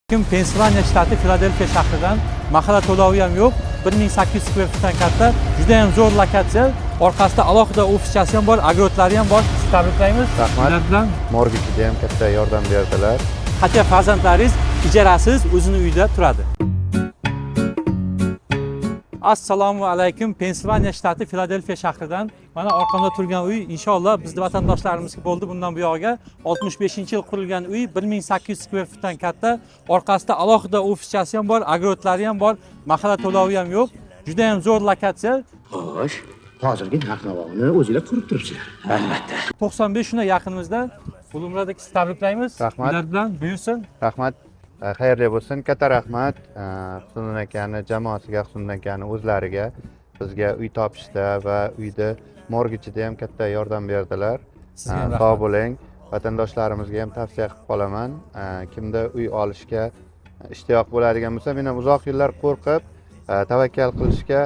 Kim Pensilvaniya shtati, Filadelfiya shahridan. Mahalla to'lovi ham yo'q. 1800 square footdan katta, juda ham zo'r lokatsiya. Orqasida alohida ofischasi ham bor, огород lari ham bor. Sizni tabriklaymiz. Rahmat. Uylar bilan. Mortgageda ham katta yordam berdilar. Hatto farzandlaringiz ijarasiz o'zini uyida turadi. Assalomu alaykum. Pensilvaniya shtati, Filadelfiya shahridan. Mana orqamda turgan uy inshaalloh bizni vatandoshlarimizga bo'ldi bundan buyog'iga. 65 yil qurilgan uy, 1800 square footdan katta. Orqasida alohida ofischasi ham bor, огород lari ham bor, mahalla to'lovi ham yo'q. Juda ham zo'r lokatsiya. Xo'sh, hozirgi narx navoni o'zinglar ko'rib turibsizlar. Albatta. 95 shunday yaqinimizda. Ulug'murod aka, sizni tabriklaymiz. Rahmat. Uylar bilan buyursin. Rahmat. Xayrli bo'lsin. Katta rahmat Husniddin akani jamoasiga, Husniddin akani o'zlariga bizga uy topishda va uyda mortgageda ham katta yordam berdilar. Sizga ham Sog' rahmat. bo'ling. Vatandoshlarimizga ham tavsiya qilib qolaman. Kimda uy olishga ishtiyoq bo'ladigan bo'lsa, men ham uzoq yillar qo'rqib, tavakkal qilishga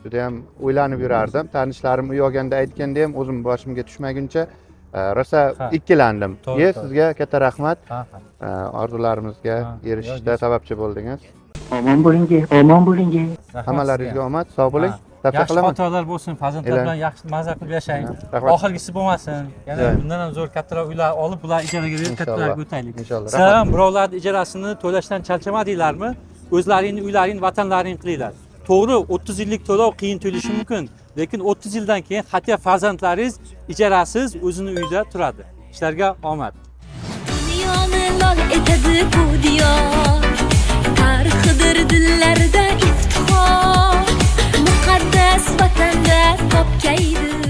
juda ham o'ylanib yurardim. Tanishlarim uy olganda aytganda ham o'zim boshimga tushmaguncha rosa ikkilandim. To'g'ri, to'g'ri. Sizga katta rahmat. Ha, ha. Orzularimizga erishishda sababchi bo'ldingiz. Omon bo'ling, omon bo'ling. Rahmat Hammalaringizga sizga. Omad, sog' bo'ling. Tavsiya Yaxshi qilaman. xotiralar bo'lsin, farzandlar Iloyim. Bilan yaxshi maza qilib yashang. Rahmat. Oxirgisi bo'lmasin. Yana bundan ham zo'r kattaroq uylar olib, bular ijaraga berib, Inshaalloh. kattalarga o'taylik. Inshaalloh. Sizlar Rahmat. ham birovlarni ijarasini to'lashdan charchamadinglarmi? O'zlaringni uylaring, vatanlaring qilinglar. To'g'ri, 30 yillik to'lov qiyin tuyulishi mumkin, lekin 30 yildan keyin hatto farzandlaringiz ijarasiz o'zini uyida turadi. Ishlarga omad. Dunyoni lol etadi bu diyor. Tarixidir dillarda iftixor. Muqaddas vatanda topgaydi.